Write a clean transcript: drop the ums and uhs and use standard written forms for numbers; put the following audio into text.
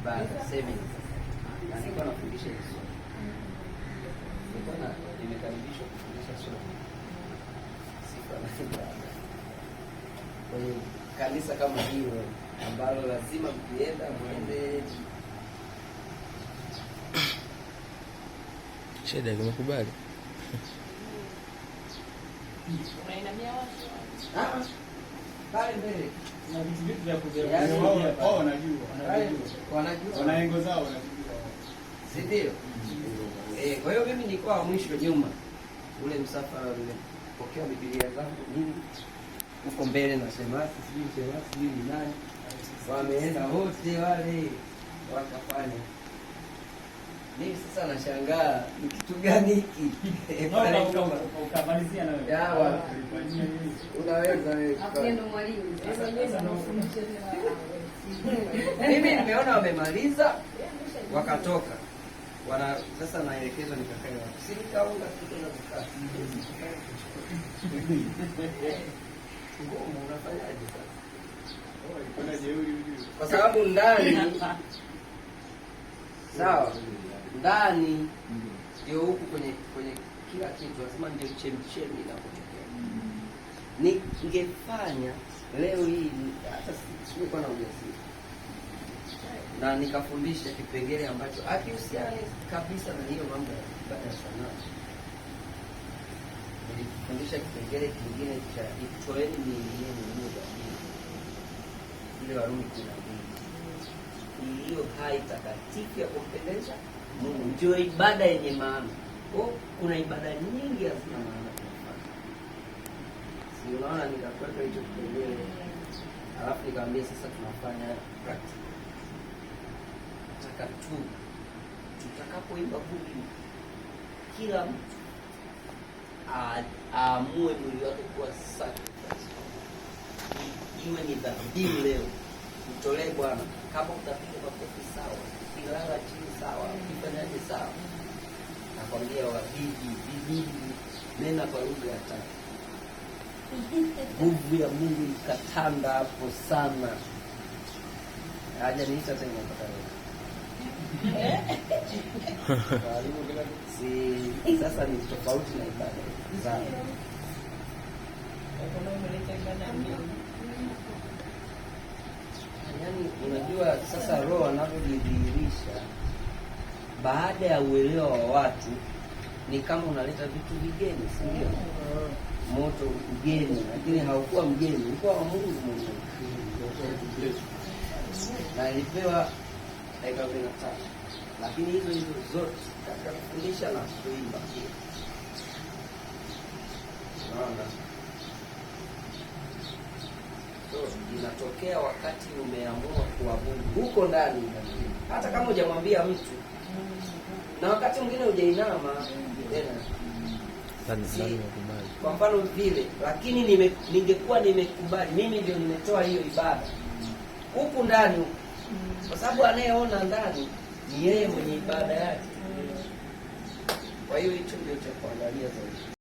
Ibada semina, na nilikuwa nafundisha hili somo, nilikuwa na nimekaribishwa kufundisha somo sifa na ibada kwenye kanisa kama hilo ambalo lazima mkienda mwende. Shida kimekubali. Unainamia watu. Ah, pale mbele Na vitu vitu vya Yaani, wao wanajua, wanajua wana engo zao wanajua. Si ndio? Eh, kwa hiyo mimi nilikuwa wa mwisho nyuma, ule msafara nimepokea Biblia zangu nini huko mbele na shemasi, sijui shemasi sijui ni nani, wameenda wote wale wakafanya. Mimi sasa nashangaa ni kitu gani hiki? Pale nyuma. Ukamalizia na wewe. Yawa. Unaweza wewe Hapo ndo mwalimu. Mimi nimeona wamemaliza wakatoka, wana sasa naelekezwa nikakae wapi? Si nikaunga kitu na kukaa ngumu, unafanyaje sasa? Kuna jeuri ujue. Kwa sababu ndani, sawa, ndani ndio huku kwenye kila kitu, nasema ndio chemchemi inapotokea. Ningefanya leo hii hata singekuwa na ujasiri na nikafundisha kipengele ambacho hakihusiani kabisa na hiyo mambo ya ibada ya sanaa. Nilifundisha kipengele kingine cha itoeni miili yenu iwe dhabihu, ile Warumi 12 iliyo hai takatifu ya kumpendeza Mungu, ndio ibada yenye maana. Kwa kuna ibada nyingi hazina maana tunafanya. Si unaona, nikakweka hicho kipengele alafu nikamwambia sasa tunafanya practical. Nataka tu tutakapoimba bugi, kila mtu aamue mwili wake kuwa sacrifice, iwe ni dhabihu leo, mtolee Bwana. Kama utapiga makofi sawa, ukilala chini sawa, ukifanyaje sawa. Nakwambia wabidi vibidi, nena kwa lugha ya tatu. Nguvu ya Mungu ikatanda hapo sana. Hajaniita tena mpaka leo. Si sasa ni tofauti na ibada zangu. Umeleta ibada mbili. Yaani, unajua sasa Roho anavyojidhihirisha baada ya uelewa wa watu ni kama unaleta vitu vigeni, si ndio? Moto mgeni, lakini haukuwa mgeni, ulikuwa wa Mungu mwenyewe. Na ilipewa dakika 45, lakini hizo hizo zote katika kufundisha na kuimba pia. Unaona? So, inatokea wakati umeamua kuabudu huko ndani, hata kama hujamwambia mtu, na wakati mwingine hujainama tena Ndani Si- ndani umekubali. kwa mfano vile, lakini ningekuwa nimekubali mimi ndio nimetoa hiyo ibada huku ndani huku, kwa sababu anayeona ndani ni yeye mwenye ibada yake. Kwa hiyo hicho ndio cha kuangalia zaidi.